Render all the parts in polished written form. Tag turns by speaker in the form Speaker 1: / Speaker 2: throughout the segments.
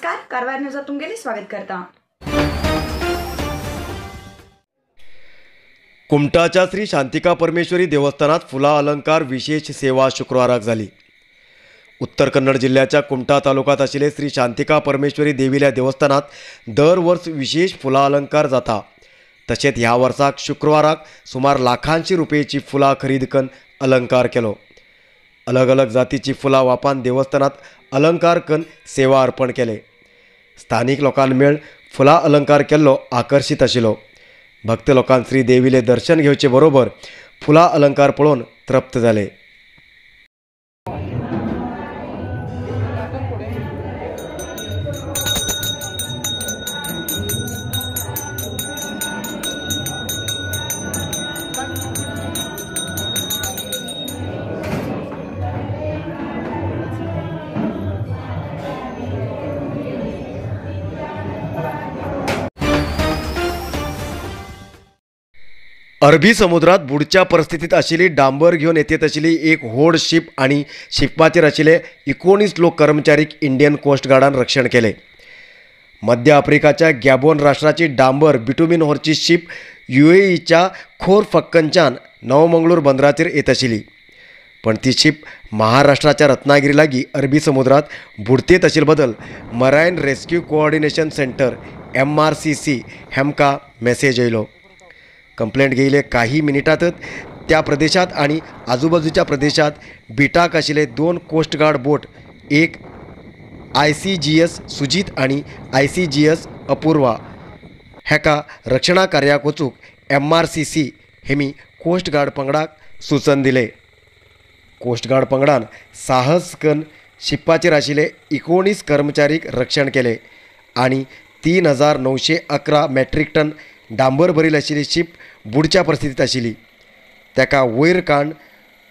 Speaker 1: नमस्कार, कारवार न्यूजात तुमगेले स्वागत करता।
Speaker 2: कुमटाच्या श्री शांतिका परमेश्वरी देवस्थानात फुला अलंकार विशेष सेवा शुक्रवाराक जाली। उत्तर कन्नड जिल्ह्याच्या कुमटा तालुक्यात आशिल्ले श्री शांतिका परमेश्वरी देवील्या देवस्थानात दर वर्स विशेष फुला अलंकार जाता। तशेंच ह्या वर्साक शुक्रवाराक सुमार लाखांशी रुपयेची फुलां खरेदी करून अलंकार केलो। अलग अलग जातीची फुलां वापान देवस्थानात अलंकार करून सेवा अर्पण केले। स्थानिक लोकां मेळ फुलां अलंकार केल्लो आकर्शीत आशिल्लो। भक्त लोकां श्री देवीले दर्शन घेवचे बरोबर फुलां अलंकार पळोवन तृप्त जाले। अरबी समुद्रात बुडच्या परिस्थितीत आशिल्ली डांबर घेवन येतेत आशिल्ली एक व्हड शीप आनी शिपाचेर आशिल्ले 19 लोक कर्मचारीक इंडियन कोस्ट गार्डान रक्षण केलें। मध्य आफ्रिकाच्या गॅबोन राष्ट्राची डांबर बिटुमीन व्हरची शीप युएईच्या खोर फक्कनच्यान नवमंगळूर बंदराचेर येत आशिल्ली, पण ती शीप महाराष्ट्राच्या रत्नागिरी लागीं अरबी समुद्रात बुडतेत आशिल्ले बदल marine rescue coordination centre MRCC हेमकां message आयलो। कंप्लेंट घेयले काही मिनिटांतच त्या प्रदेशात आणि आजूबाजूच्या प्रदेशात बिटाक आशिल्ले 2 कोस्ट गार्ड बोट, एक ICGS Sujit आणि ICGS Apurva हेका रक्षणा कार्याक वचूंक MRCC Hemi coast guard पंगडाक सूचन दिले। कोस्ट गार्ड पंगडान साहस करून शिपाचेर आशिल्ले 19 कर्मचारीक रक्षण केले आणि 3911 मेट्रीक टन डांबर भरील आशिल्ली शीप बुडच्या परिस्थितीत आशिल्ली ताका वयर काण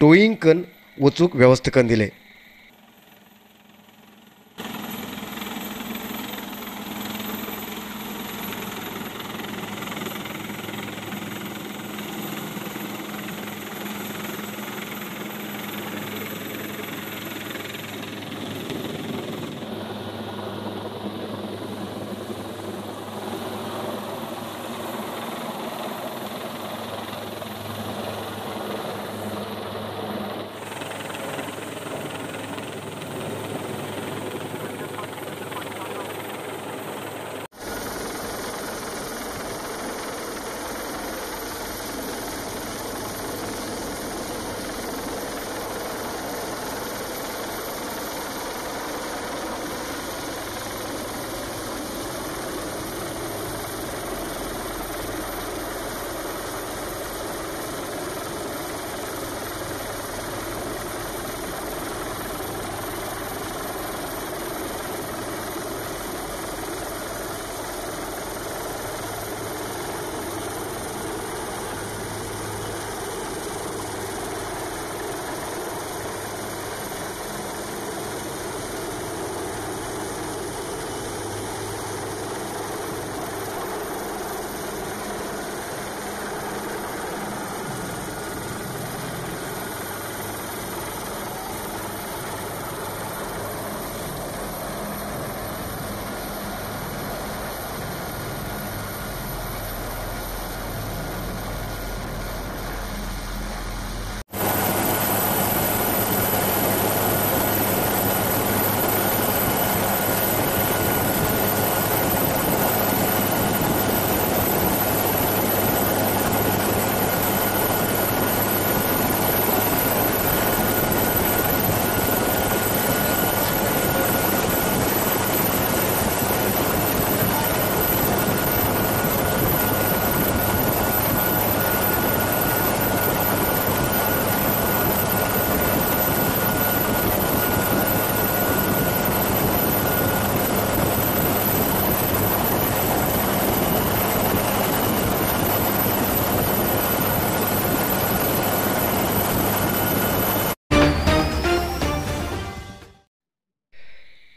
Speaker 2: टोईंग करून वचूंक वेवस्था करून दिले।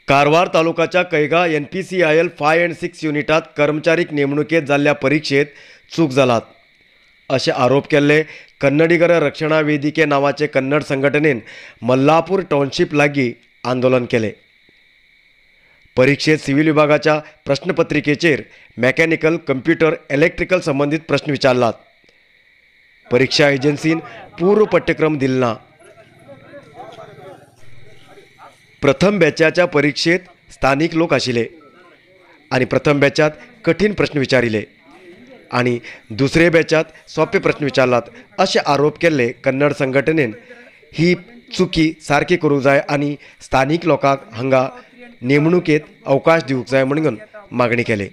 Speaker 2: कारवार तालुक्याच्या कैगा NPCIL 5 and 6 युनिटात कर्मचारीक नेमणुकेत जाल्ल्या परीक्षेत चूक जालात असे आरोप केल्ले कन्नडिगर रक्षणा वेदिके नावाचे कन्नड संघटनेन मल्लापूर टाउनशीप लागी आंदोलन केले। परिक्षेत सिव्हिल विभागाच्या प्रश्नपत्रिकेचेर मेकॅनिकल, कंप्युटर, इलेक्ट्रिकल संबंदीत प्रश्न विचारलात. परीक्षा एजन्सीन पूर्व पाठ्यक्रम दिल ना. प्रथम बॅचाच्या परीक्षेत स्थानिक लोक आशिल्ले आनी प्रथम बॅचात कठीण प्रश्न विचारिले आनी दुसरे बॅचात सोपे प्रश्न विचारलात अशे आरोप केल्ले कन्नड संघटनेन ही चुकी सारकी करूंक जाय आनी स्थानिक लोकांक हांगा नेमणुकेत अवकाश दिवंक जाय म्हणून मागणी केली.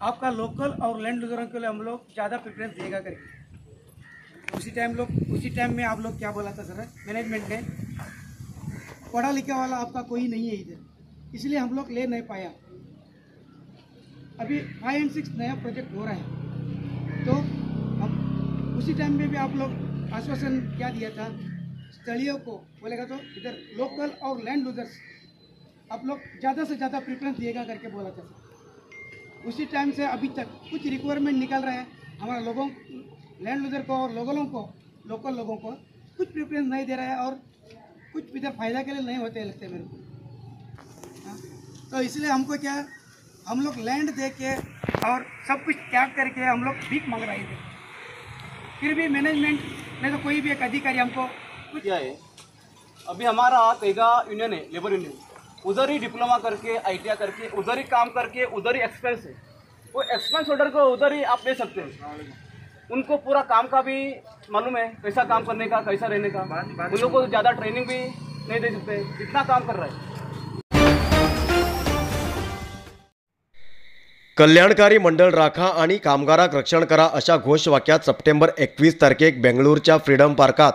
Speaker 3: आपका लोकल और लैंड लूजरों के लिए हम लोग ज़्यादा प्रेफरेंस देगा करके उसी टाइम में आप लोग क्या बोला था सर, मैनेजमेंट ने पढ़ा लिखा वाला आपका कोई नहीं है इधर, इसलिए हम लोग ले नहीं पाया. अभी 5 and 6 नया प्रोजेक्ट हो रहा है, तो हम उसी टाइम में भी आप लोग आश्वासन क्या दिया था स्थलीय को, बोलेगा तो इधर लोकल और लैंड लूजर्स आप लोग ज़्यादा से ज़्यादा प्रेफरेंस दिएगा करके बोला था सर. उसी टाइम से अभी तक कुछ रिक्वायरमेंट निकल रहा है हमारा लोगों, लैंड लूजर को और लोगों को, लोकल लोगों को कुछ प्रेफरेंस नहीं दे रहा है और कुछ इधर फ़ायदा के लिए नहीं होते लगते मेरे को. हाँ, तो इसलिए हमको क्या, हम लोग लैंड दे के और सब कुछ त्याग करके हम लोग भीख मांग रहे थे, फिर भी मैनेजमेंट नहीं तो कोई भी एक अधिकारी हमको कुछ
Speaker 4: क्या है. अभी हमारा कैगा यूनियन है, लेबर यूनियन, उधर ही डिप्लोमा करके ITI करके उधर ही काम करके उधर ही एक्सपेंस है, वो एक्सपेंस होल्डर को उधर ही आप ले सकते हैं. उनको पूरा काम का भी मालूम है, कैसा काम करने का, कैसा रहने का. उन लोगों को ज़्यादा ट्रेनिंग भी नहीं दे सकते जितना काम कर रहा है.
Speaker 2: कल्याणकारी मंडळ राखा आणि कामगाराक रक्षण करा अशा घोषवाक्यात सप्टेंबर 21 तारखेक बेंगळूरच्या फ्रीडम पार्कात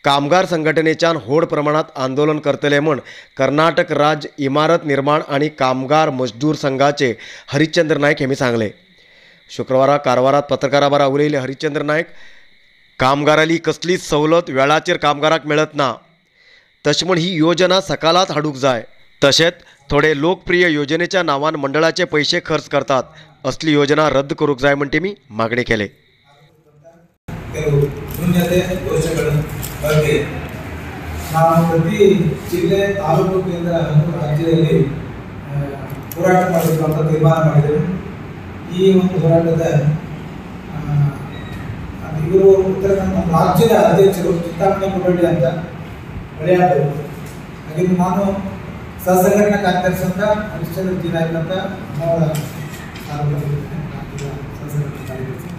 Speaker 2: कामगार संघटनेच्यान व्हड प्रमाणात आंदोलन करतले म्हण कर्नाटक राज्य इमारत निर्माण आणि कामगार मजदूर संघाचे हरिश्चंद्र नायक यांनी सांगले. शुक्रवारा कारवारात पत्रकारां बरोबर उलयले हरिश्चंद्र नायक, कामगाराली कसलीच सवलत वेळाचेर कामगाराक मेळत ना, तशें म्हण ही योजना सकालात हाडूंक जाय. तशेंच थोडे लोकप्रिय योजनेच्या नावान मंडळाचे पैसे खर्च करतात, असली योजना रद्द करूंक जाय म्हण तेमी मागणी केले.
Speaker 5: ನ್ಯೂನ್ಯತೆ ದೋಷಗಳ ಬಗ್ಗೆ ನಾವು ಪ್ರತಿ ಜಿಲ್ಲೆ, ತಾಲೂಕು ಕೇಂದ್ರ ಹಾಗೂ ರಾಜ್ಯದಲ್ಲಿ ಹೋರಾಟ ಮಾಡಬೇಕು ಅಂತ ತೀರ್ಮಾನ ಮಾಡಿದ್ದೇವೆ. ಈ ಒಂದು ಹೋರಾಟದ ಇವರು ಉತ್ತರ ಕನ್ನಡ ರಾಜ್ಯದ ಅಧ್ಯಕ್ಷರು ಚಿಂತಾಮಣಿ ಮುರಳಿ ಅಂತ ಹಳೆಯಾದರು. ಹಾಗೆ ನಾನು ಸಹಸಂಘಟನಾ ಕಾರ್ಯದರ್ಶಿ ಅಂತ ಹರಿಶ್ಚಂದ್ರ ಜಿ ನಾಯ್ಕ ಅಂತ ಅವರ ಸಹಸಂಘಟನಾ ಕಾರ್ಯದರ್ಶಿ.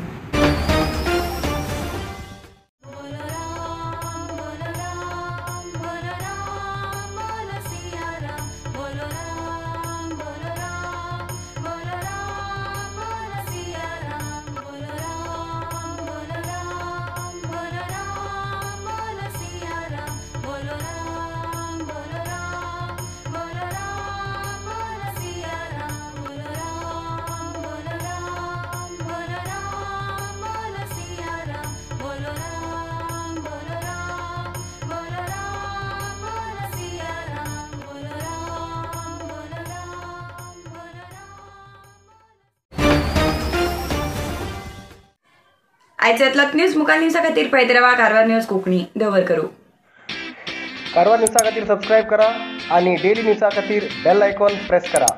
Speaker 1: आयच्यातलोच न्यूज मुखार न्यूजा खातीर पळयत रावा कारवार न्यूज कोंकणी. दवर करू.
Speaker 6: कारवार न्यूजा खातीर सबस्क्रायब करा आणि डेली न्यूजा खातीर बेल आयकॉन प्रेस करा.